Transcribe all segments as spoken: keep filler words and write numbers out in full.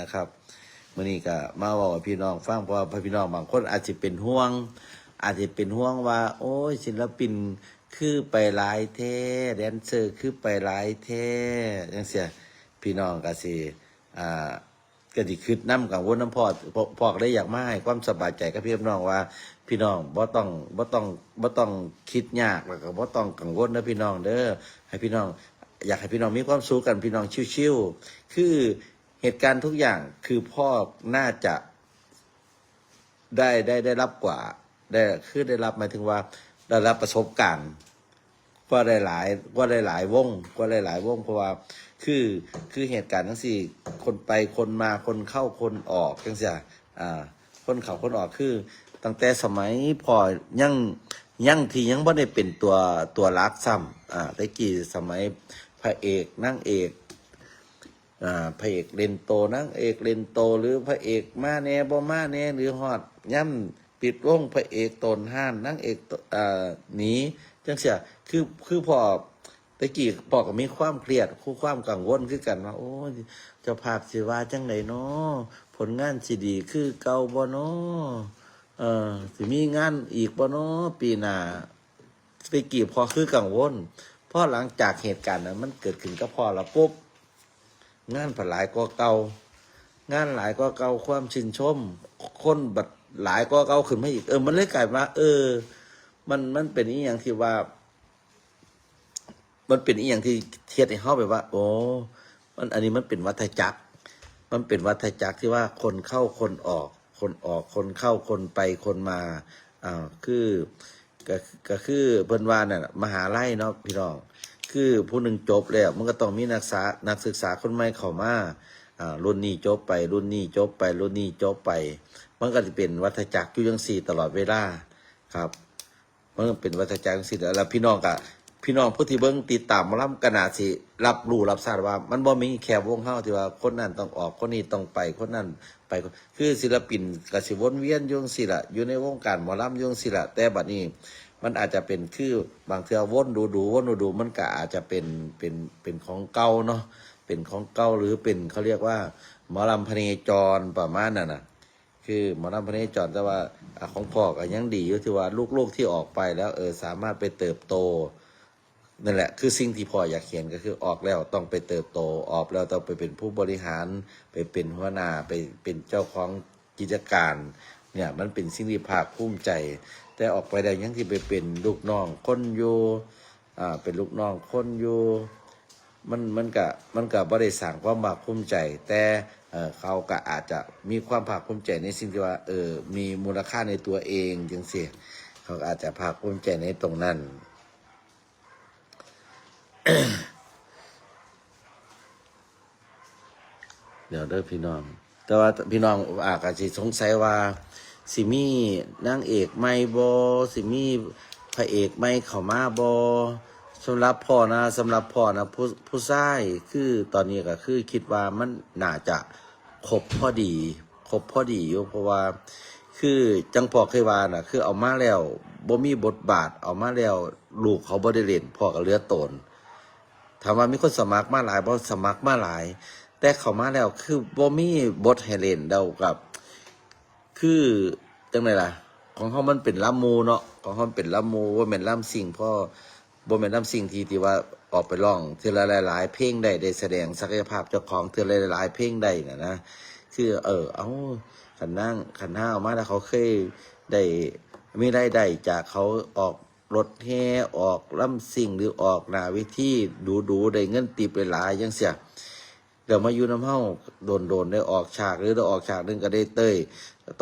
นะครับ มื้อนี้ก็มาเว้าให้พี่น้องฟัง เพราะว่าพี่น้องบางคนอาจสิเป็นห่วง อาจสิเป็นห่วงว่า โอ้ย ศิลปินคือไปหลายแท้ แดนเซอร์คือไปหลายแท้ จั่งซี้ พี่น้องก็สิ อ่า ก็สิคิดนำ กังวลนำพ่อ พ่อ พ่อก็เลยอยากมาให้ความสบายใจกับพี่กับน้องว่า พี่น้องบ่ต้อง บ่ต้อง บ่ต้องคิดยาก แล้วก็บ่ต้องกังวลเด้อพี่น้องเด้อ ให้พี่น้อง อยากให้พี่น้องมีความสุขกัน พี่น้องชิวๆ คือเหตุการณ์ทุกอย่างคือพ่อน่าจะ ได้ ได้ ได้รับกว่า ได้ คือได้รับหมายถึงว่าได้รับประสบการณ์ กว่าหลายๆ กว่าหลายๆ วง กว่าหลายๆ วง เพราะว่าคือ คือเหตุการณ์จั่งซี้ คนไปคนมา คนเข้าคนออกจั่งซี้ อ่า คนเข้าคนออก คือตั้งแต่สมัยพ่อยัง ยังที่ยังบ่ได้เป็นตัว ตัวหลักซ้ำ อ่า แต่กี้สมัยพระเอกนางเอก อ่า พระเอกเล่นโต นางเอกเล่นโต หรือพระเอกมาแหน่บ่มาแหน่ หรือฮอดยามปิดวง พระเอกโตนฮ้าน นางเอกโต อ่า หนี จั่งซี้ คือ คือพ่อ แต่กี้พ่อก็มีความเครียด คือความกังวลคือกันว่า โอ้ย เจ้าภาพสิว่าจั่งใดน้อ ผลงานสิดีคือเก่าบ่น้อ เอ่อ สิมีงานอีกบ่น้อปีหน้า แต่กี้พ่อคือกังวล พอหลังจากเหตุการณ์นั้นมันเกิดขึ้นกับพ่อแล้วปุ๊บ งานผัดหลายกว่าเก่า งานหลายกว่าเก่า ความชื่นชม คนบัดหลายกว่าเก่าขึ้นมาอีก เออ มันเลยกลายเป็นว่า เออ มัน มันเป็นอีหยังที่ว่า มันเป็นอีหยังที่เฮ็ดให้เฮาแบบว่า โอ้ มัน อันนี้มันเป็นวัฏจักร มันเป็นวัฏจักรที่ว่าคนเข้าคนออก คนออก คนเข้า คนไป คนมา อ่า คือ ก็ ก็คือเพิ่นว่านั่นน่ะ มหาลัยเนาะพี่น้อง คือผู้หนึ่งจบแล้ว มันก็ต้องมีนักศึกษา นักศึกษาคนใหม่เข้ามา อ่า รุ่นนี้จบไป รุ่นนี้จบไป รุ่นนี้จบไป มันก็สิเป็นวัฏจักรอยู่จั่งซี้ตลอดเวลาครับ มันเป็นวัฏจักรจั่งซี้แหละ แล้วพี่น้องก็ พี่น้องผู้ที่เบิ่งติดตามหมอลำก็น่าสิรับรู้รับทราบว่า มันบ่มีแค่วงเฮาที่ว่าคนนั้นต้องออก คนนี้ต้องไป คนนั้นไป คือศิลปินก็สิวนเวียนอยู่จั่งซี้ล่ะ อยู่ในวงการหมอลำอยู่จั่งซี้ล่ะ แต่บัดนี้มันอาจจะเป็นคือบางเทื่อวนดูๆ วนดูๆ มันก็อาจจะเป็น เป็น เป็นของเก่าเนาะ เป็นของเก่า หรือเป็น เขาเรียกว่าหมอลำพเนจรประมาณนั้นน่ะ คือหมอลำพเนจร แต่ว่า อ่ะ ของพ่อก็ยังดีอยู่ที่ว่าลูกๆที่ออกไปแล้ว เออ สามารถไปเติบโต นั่นแหละ คือสิ่งที่พ่ออยากเห็นก็คือออกแล้วต้องไปเติบโต ออกแล้วต้องไปเป็นผู้บริหาร ไปเป็นหัวหน้า ไปเป็นเจ้าของกิจการ เนี่ย มันเป็นสิ่งที่ภาคภูมิใจ แต่ออกไปแล้วยังสิไปเป็นลูกน้องคนอยู่ อ่า เป็นลูกน้องคนอยู่ มัน มันก็ มันก็บ่ได้สร้างความภาคภูมิใจ แต่ เอ่อ เขาก็อาจจะมีความภาคภูมิใจในสิ่งที่ว่า เออ มีมูลค่าในตัวเองจั่งซี้ เขาก็อาจจะภาคภูมิใจในตรงนั้น เดี๋ยวเด้อพี่น้อง แต่ว่าพี่น้องอาจจะสิสงสัยว่า สิมีนางเอกใหม่บ่ สิมีพระเอกใหม่เข้ามาบ่ สำหรับพ่อนะ สำหรับพ่อนะ ผู้ ผู้ชาย คือตอนนี้ก็คือคิดว่ามันน่าจะครบพอดี ครบพอดีอยู่ เพราะว่า คือจั่งพ่อเคยว่าน่ะ คือเอามาแล้วบ่มีบทบาท เอามาแล้วลูกเขาบ่ได้เล่น พ่อก็เหลือโตน ถามว่ามีคนสมัครมาหลายบ่ สมัครมาหลาย แต่เข้ามาแล้วคือบ่มีบทให้เล่น แล้วกับ คือจั่งใดล่ะ ของเฮามันเป็นลำหมู่เนาะ ของเฮามันเป็นลำหมู่ บ่แม่นลำซิ่ง พ่อ บ่แม่นลำซิ่งที่ ที่ว่าออกไปร้องเทื่อละหลายๆเพลงได้ ได้แสดงศักยภาพเจ้าของเทื่อละหลายๆเพลงได้น่ะนะ คือ เออ เอ้า คันนาง คันนางออกมาแล้วเขาเคยได้มีรายได้จากเขาออกรถแห่ ออกลำซิ่ง หรือออกหน้าเวทีดูๆ ได้เงินทิปหลายๆจั่งซี้ เดี๋ยวมาอยู่นำเฮาโดนๆ ได้ออกฉาก หรือได้ออกฉากหนึ่งก็ได้เต้ย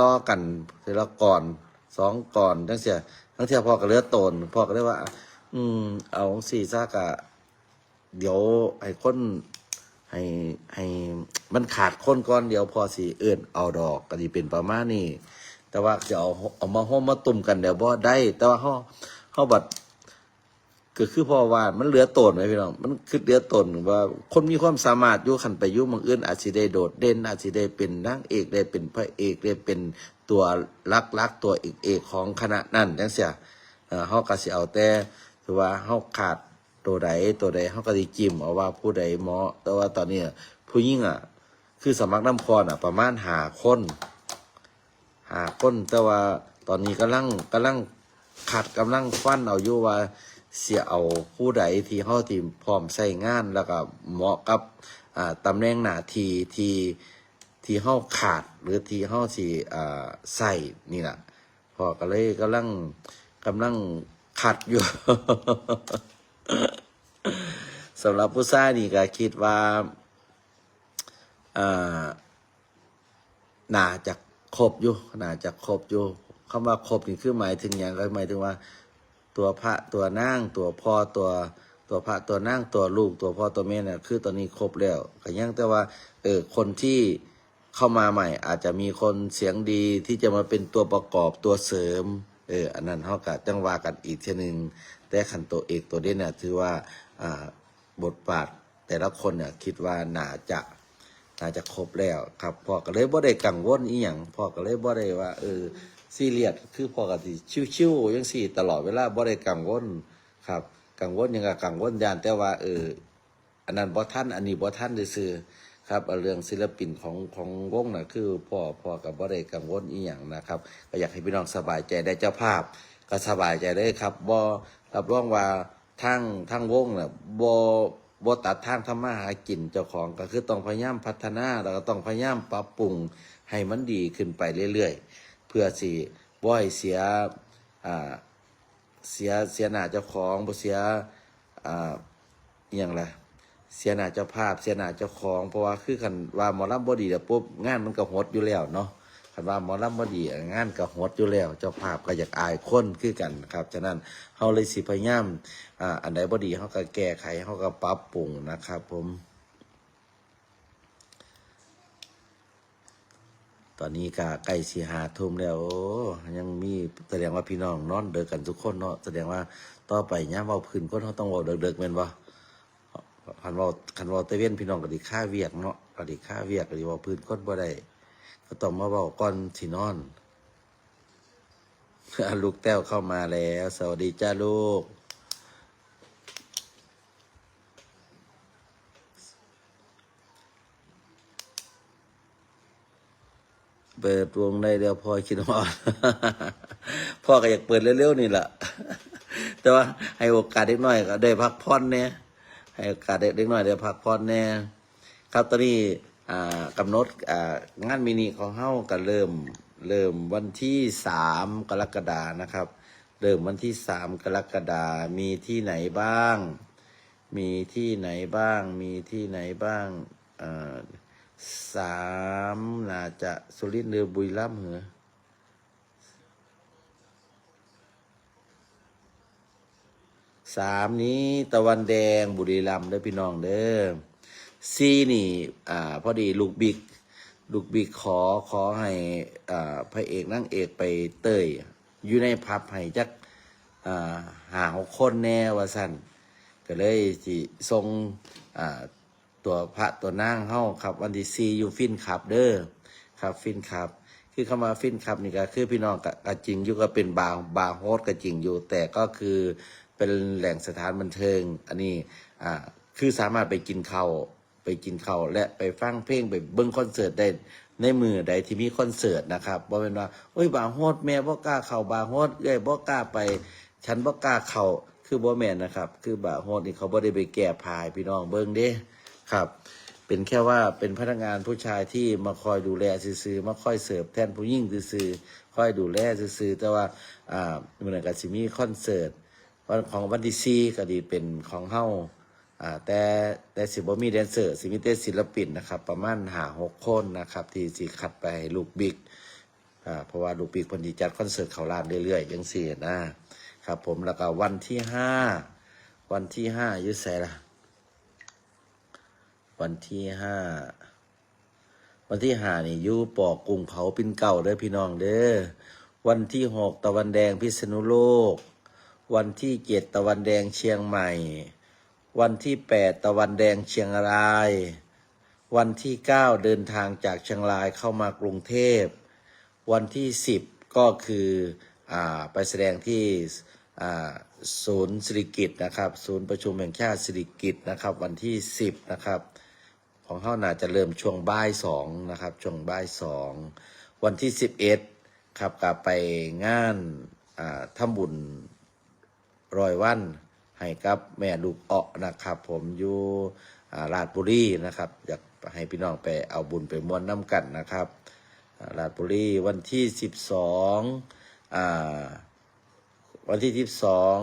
ต่อกันทีละก่อนสองก่อนจั่งซี้ ลางเทื่อพ่อก็เหลือโตน พ่อก็เลยว่า อืม เอาจั่งซี้ซะ ก็เดี๋ยวให้คน ให้ ให้มันขาดคนก่อน เดี๋ยวพ่อสิเอิ้นเอาดอก ก็สิเป็นประมาณนี้ แต่ว่าจะเอา เอามาโฮมมาตุ้มกันเดี๋ยวบ่ได้ แต่ว่าเฮา เฮาบัด ก็คือพ่อว่ามันเหลือโตนไหมพี่น้อง มันคือเหลือโตนว่าคนมีความสามารถอยู่ คันไปอยู่หม่องอื่นอาจสิได้โดดเด่น อาจสิได้เป็นนางเอก ได้เป็นพระเอก ได้เป็นตัวหลักๆ ตัวเอกๆของคณะนั้นจั่งซี้ เอ่อ เฮาก็สิเอาแต่ ถือว่าเฮาขาดตัวใด ตัวใด เฮาก็สิจิ้มเอาว่าผู้ใดเหมาะ แต่ว่าตอนนี้ผู้หญิงอะ คือสมัครนำพ่อน่ะ ประมาณห้าคน ห้าคน แต่ว่าตอนนี้กำลัง กำลังคัด กำลังฟันเอาอยู่ว่าสิเอาผู้ใดที่เฮาที่พร้อมใช้งาน แล้วก็เหมาะกับ อ่า ตำแหน่งหน้าที่ที่ ที่เฮาขาด หรือที่เฮาสิ อ่า ใช้นี่ล่ะ พ่อก็เลยกำลัง กำลังคัดอยู่ สำหรับผู้ชายนี่ก็คิดว่า อ่า น่าจะครบอยู่ น่าจะครบอยู่ คำว่าครบนี่คือหมายถึงหยัง ก็หมายถึงว่า ตัวพระตัวนาง ตัวพ่อตัว ตัวพระตัวนาง ตัวลูก ตัวพ่อตัวแม่น่ะ คือตอนนี้ครบแล้ว ก็ยังแต่ว่า เออ คนที่เข้ามาใหม่ อาจจะมีคนเสียงดีที่จะมาเป็นตัวประกอบตัวเสริม เออ อันนั้นเฮาก็จั่งว่ากันอีกเทื่อหนึ่ง แต่คันตัวเอกตัวเด่นน่ะ ถือว่า อ่า บทบาทแต่ละคนเนี่ย คิดว่าน่าจะ น่าจะครบแล้วครับ พ่อก็เลยบ่ได้กังวลอีหยัง พ่อก็เลยบ่ได้ว่า เออ ซีเรียส คือพ่อก็สิชิวๆจั่งซี้ตลอดเวลา บ่ได้กังวลครับ กังวลหยังก็กังวลย้านแต่ว่า เออ อันนั้นบ่ทัน อันนี้บ่ทันซื่อๆครับ เอาเรื่องศิลปินของ ของวงน่ะ คือพ่อ พ่อก็บ่ได้กังวลอีหยังนะครับ ก็อยากให้พี่น้องสบายใจได้ เจ้าภาพก็สบายใจเลยครับ บ่ รับรองว่าทาง ทางวงน่ะ บ่ บ่ตัดทางทำมาหากิน เจ้าของก็คือต้องพยายามพัฒนา แล้วก็ต้องพยายามปรับปรุงให้มันดีขึ้นไปเรื่อยๆ เพื่อสิบ่ให้เสีย อ่า เสีย เสียหน้าเจ้าของ บ่เสีย อ่า อิหยังล่ะ เสียหน้าเจ้าภาพ เสียหน้าเจ้าของ เพราะว่าคือคันว่าหมอลำบ่ดีแล้วปุ๊บ งานมันก็หดอยู่แล้วเนาะ คันว่าหมอลำบ่ดี งานก็หดอยู่แล้ว เจ้าภาพก็อยากอายคนคือกันครับ ฉะนั้นเฮาเลยสิพยายาม อ่า อันใดบ่ดีเฮาก็แก้ไข เฮาก็ปรับปรุงนะครับผม ตอนนี้ก็ใกล้สิห้าทุ่มแล้ว โอ้ ยังมี แสดงว่าพี่น้องนอนดึกกันทุกคนเนาะ แสดงว่าต่อไปยามเว้าพื้นคน เฮาต้องเว้าดึกๆ แม่นบ่ คันเว้า คันเว้าแต่เว็นพี่น้องก็สิคาเวียกเนาะ ก็สิคาเวียก ก็สิเว้าพื้นคนบ่ได้ ก็ต้องมาเว้าก่อนสินอน ลูกแต้วเข้ามาแล้ว สวัสดีจ้าลูก เปิดวงได้แล้ว พ่อคิดว่า พ่อก็อยากเปิดเร็วๆนี่แหละ แต่ว่าให้โอกาสเด็กน้อยก็ได้พักผ่อนแหน่ ให้โอกาสเด็กน้อยได้พักผ่อนแหน่ ครับ ตอนนี้ อ่า กำหนด อ่า งานมินิของเฮาก็เริ่ม เริ่มวันที่สามกรกฎานะครับ เริ่มวันที่สามกรกฎา มีที่ไหนบ้าง มีที่ไหนบ้าง มีที่ไหนบ้าง เอ่อ สาม น่าจะสุรินทร์หรือบุรีรัมย์เหรอ สาม นี้ตะวันแดงบุรีรัมย์เด้อพี่น้องเด้อ สี่ นี่ อ่า พอดีลูกบิ๊ก ลูกบิ๊กขอ ขอให้ อ่า พระเอกนางเอกไปเต้ย อยู่ในผับให้จัก อ่า ห้าหกคนแหน่ว่าซั่น ก็เลยสิส่ง อ่า ตัวพระตัวนางเฮาครับ วันที่สี่ อยู่ฟินคลับเด้อ ครับ ฟินคลับ คือคำว่าฟินคลับนี่ก็คือพี่น้องก็ ก็จริงอยู่ ก็เป็นบาร์ บาร์โฮสก็จริงอยู่ แต่ก็คือเป็นแหล่งสถานบันเทิง อันนี้ อ่า คือสามารถไปกินข้าว ไปกินข้าว และไปฟังเพลง ไปเบิ่งคอนเสิร์ตได้ในมื้อใดที่มีคอนเสิร์ตนะครับ บ่แม่นว่า โอ้ย บาร์โฮสแม่บ่กล้าเข้า บาร์โฮสเอื้อยบ่กล้าไป ฉันบ่กล้าเข้า คือบ่แม่นนะครับ คือบาร์โฮสนี่เขาบ่ได้ไปแก้ผ้าให้พี่น้องเบิ่งเด้ ครับ เป็นแค่ว่าเป็นพนักงานผู้ชายที่มาคอยดูแลซื่อๆ มาคอยเสิร์ฟแทนผู้หญิงซื่อๆ คอยดูแลซื่อๆ แต่ว่า อ่า มื้อนั้นก็สิมีคอนเสิร์ต วันของวันที่สี่ก็ดีเป็นของเฮา อ่า แต่ แต่สิบ่มีแดนเซอร์ สิมีแต่ศิลปินนะครับ ประมาณห้าหกคนนะครับ ที่สิคัดไปให้ลูกบิ๊ก อ่า เพราะว่าลูกบิ๊กเพิ่นสิจัดคอนเสิร์ตเข้าร้านเรื่อยๆ จั่งซี้นะ ครับผม แล้วก็วันที่ห้า วันที่ห้าอยู่ไสล่ะ วันที่ห้า วันที่ห้านี่อยู่ปอกุ้งเผาปิ่นเกล้าเด้อพี่น้องเด้อ วันที่หกตะวันแดงพิษณุโลก วันที่เจ็ดตะวันแดงเชียงใหม่ วันที่แปดตะวันแดงเชียงราย วันที่เก้าเดินทางจากเชียงรายเข้ามากรุงเทพ วันที่สิบก็คือ อ่า ไปแสดงที่ อ่า ศูนย์สิริกิติ์นะครับ ศูนย์ประชุมแห่งชาติสิริกิติ์นะครับ วันที่สิบนะครับ ของเฮาน่าจะเริ่มช่วงบ่ายสองนะครับ ช่วงบ่ายสอง วันที่สิบเอ็ดครับ ก็ไปงาน อ่า ทำบุญร้อยวันให้กับแม่ลูกเอ้อนะครับ ผมอยู่ อ่า ราชบุรีนะครับ อยากให้พี่น้องไปเอาบุญไปม่วนนำกันนะครับ อ่า ราชบุรี วันที่สิบสอง อ่า วันที่สิบสอง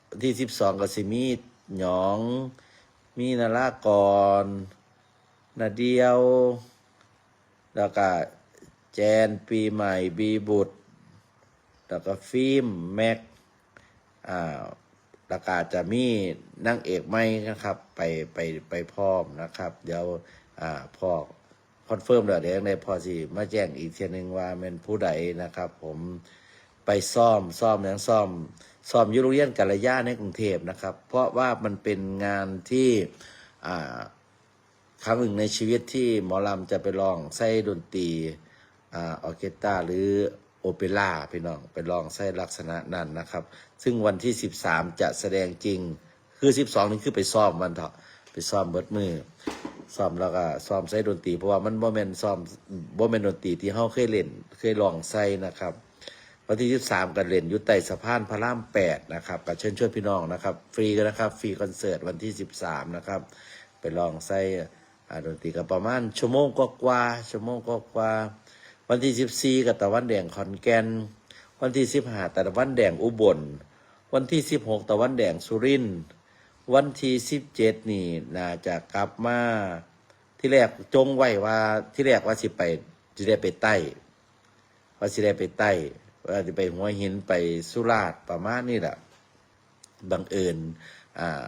วันที่สิบสอง ก็สิมีหยอง มีนารากร นาเดียว แล้วก็แจน ปีใหม่ บีบุตร แล้วก็ฟิล์ม แม็ก อ่า แล้วก็อาจจะมีนางเอกใหม่นะครับ ไป ไป ไปพร้อมนะครับ เดี๋ยว อ่า พ่อคอนเฟิร์มแล้ว เดี๋ยวยังไงพ่อสิมาแจ้งอีกเทื่อนึงว่าแม่นผู้ใดนะครับ ผมไปซ้อม ซ้อมหยัง ซ้อม ซ้อมอยู่โรงเรียนกัลยาในกรุงเทพฯนะครับ เพราะว่ามันเป็นงานที่ อ่า ครั้งหนึ่งในชีวิตที่หมอลำจะไปร้องใส่ดนตรี อ่า ออร์เคสตราหรือโอเปร่า พี่น้อง ไปร้องใส่ลักษณะนั้นนะครับ ซึ่งวันที่สิบสามจะแสดงจริง คือสิบสองนี่คือไปซ้อมวันเถาะ ไปซ้อมเบิดมื้อ ซ้อมแล้วก็ซ้อมใส่ดนตรี เพราะว่ามันบ่แม่นซ้อม บ่แม่นดนตรีที่เฮาเคยเล่น เคยร้องใส่นะครับ วันที่สิบสาม ก็เล่นอยู่ใต้สะพานพระรามแปดนะครับ ก็เชิญชวนพี่น้องนะครับ ฟรีนะครับ ฟรีคอนเสิร์ตวันที่สิบสาม นะครับ ไปร้องใส่ อ่า ดนตรีก็ประมาณชั่วโมงกว่าๆ ชั่วโมงกว่าๆ วันที่สิบสี่ ก็ตะวันแดงขอนแก่น วันที่สิบห้า ตะวันแดงอุบล วันที่สิบหก ตะวันแดงสุรินทร์ วันที่สิบเจ็ด นี่น่าจะกลับมา ที่แรกจงไว้ว่า ที่แรกว่าสิไป สิได้ไปใต้ ว่าสิได้ไปใต้ ว่าสิไปหัวหิน ไปสุราษฎร์ ประมาณนี้แหละ บังเอิญ อ่า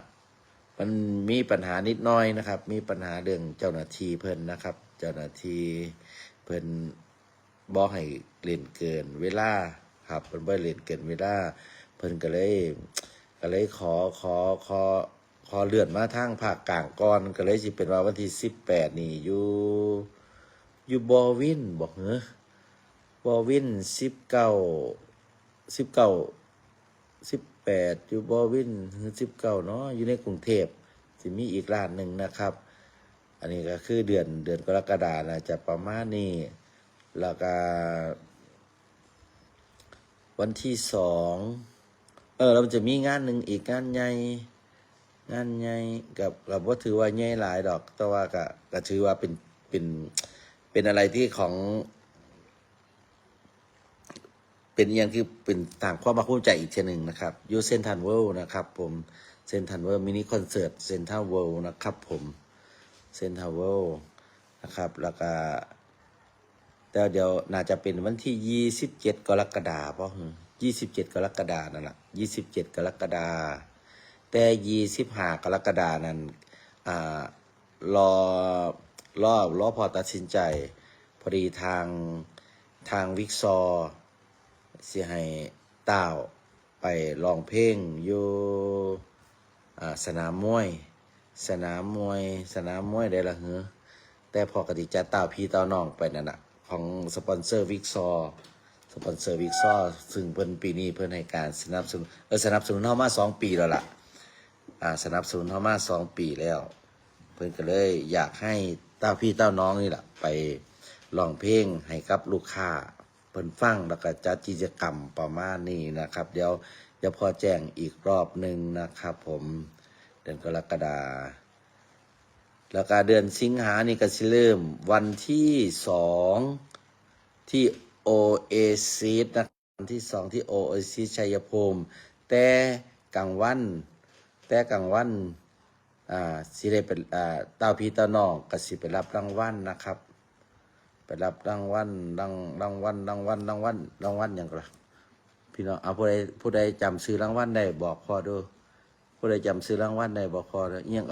มันมีปัญหานิดหน่อยนะครับ มีปัญหาเรื่องเจ้าหน้าที่เพิ่นนะครับ เจ้าหน้าที่เพิ่นบ่ให้เล่นเกินเวลาครับ เพิ่นบ่ให้เล่นเกินเวลา เพิ่นก็เลย ก็เลยขอ ขอ ขอ ขอเลื่อนมาทางภาคกลางก่อน ก็เลยสิเป็นว่าวันที่สิบแปด นี่อยู่ อยู่บอวินบ่เหรอ บอวิน สิบเก้า สิบเก้า สิบแปด อยู่บอวิน หรือ สิบเก้า เนาะ อยู่ในกรุงเทพฯ สิมีอีกร้านหนึ่งนะครับ อันนี้ก็คือเดือน เดือนกรกฎาน่าจะประมาณนี้ แล้วก็ วันที่สอง เออ แล้วมันจะมีงานหนึ่งอีก งานใหญ่ งานใหญ่ กับ กับว่าถือว่าใหญ่หลายดอก แต่ว่าก็ ก็ถือว่าเป็น เป็น เป็นอะไรที่ของ เป็นอย่างที่เป็นต่างความภาคภูมิใจอีกเทื่อหนึ่งนะครับ อยู่เซ็นทรัลเวิลด์นะครับผม เซ็นทรัลเวิลด์มินิคอนเสิร์ต เซ็นทรัลเวิลด์นะครับผม เซ็นทรัลเวิลด์นะครับ แล้วก็ แต่เดี๋ยวน่าจะเป็นวันที่ยี่สิบเจ็ด กรกฎาคม บ่ ยี่สิบเจ็ด กรกฎาคมนั่นแหละ ยี่สิบเจ็ด กรกฎาคม แต่ ยี่สิบห้า กรกฎาคมนั้น อ่า รอ รอ รอพ่อตัดสินใจ พอดีทาง ทางวิกซอว์ สิให้ต้าวไปร้องเพลงอยู่ อ่า สนามมวย สนามมวย สนามมวยใดล่ะเหรอ แต่พ่อก็สิจัดต้าวพี่ต้าวน้องไปนั่นน่ะ ของสปอนเซอร์วิกซอว์ สปอนเซอร์วิกซอว์ ซึ่งเพิ่นปีนี้เพิ่นให้การสนับสนุน เออ สนับสนุนเฮามาสองปีแล้วล่ะ อ่า สนับสนุนเฮามาสองปีแล้ว เพิ่นก็เลยอยากให้ต้าวพี่ต้าวน้องนี่แหละ ไปร้องเพลงให้กับลูกค้าเพิ่นฟัง แล้วก็จัดกิจกรรมประมาณนี้นะครับ เดี๋ยว เดี๋ยวพ่อแจ้งอีกรอบหนึ่งนะครับผม เดือนกรกฎาคม แล้วก็เดือนสิงหานี่ก็สิเริ่มวันที่สอง ที่โอเอซิสนะครับ วันที่สอง ที่โอเอซิสชัยภูมิ แต่กลางวัน แต่กลางวัน อ่า สิได้ไป อ่า ต้าวพี่ต้าวน้องก็สิไปรับรางวัลนะครับ ไปรับรางวัล ราง รางวัล รางวัล รางวัล รางวัลหยังก็ล่ะ พี่น้อง เอา ผู้ใด ผู้ใดจำชื่อรางวัลได้บอกพ่อดู ผู้ใดจำชื่อรางวัลได้บอกพ่อดู อิหยัง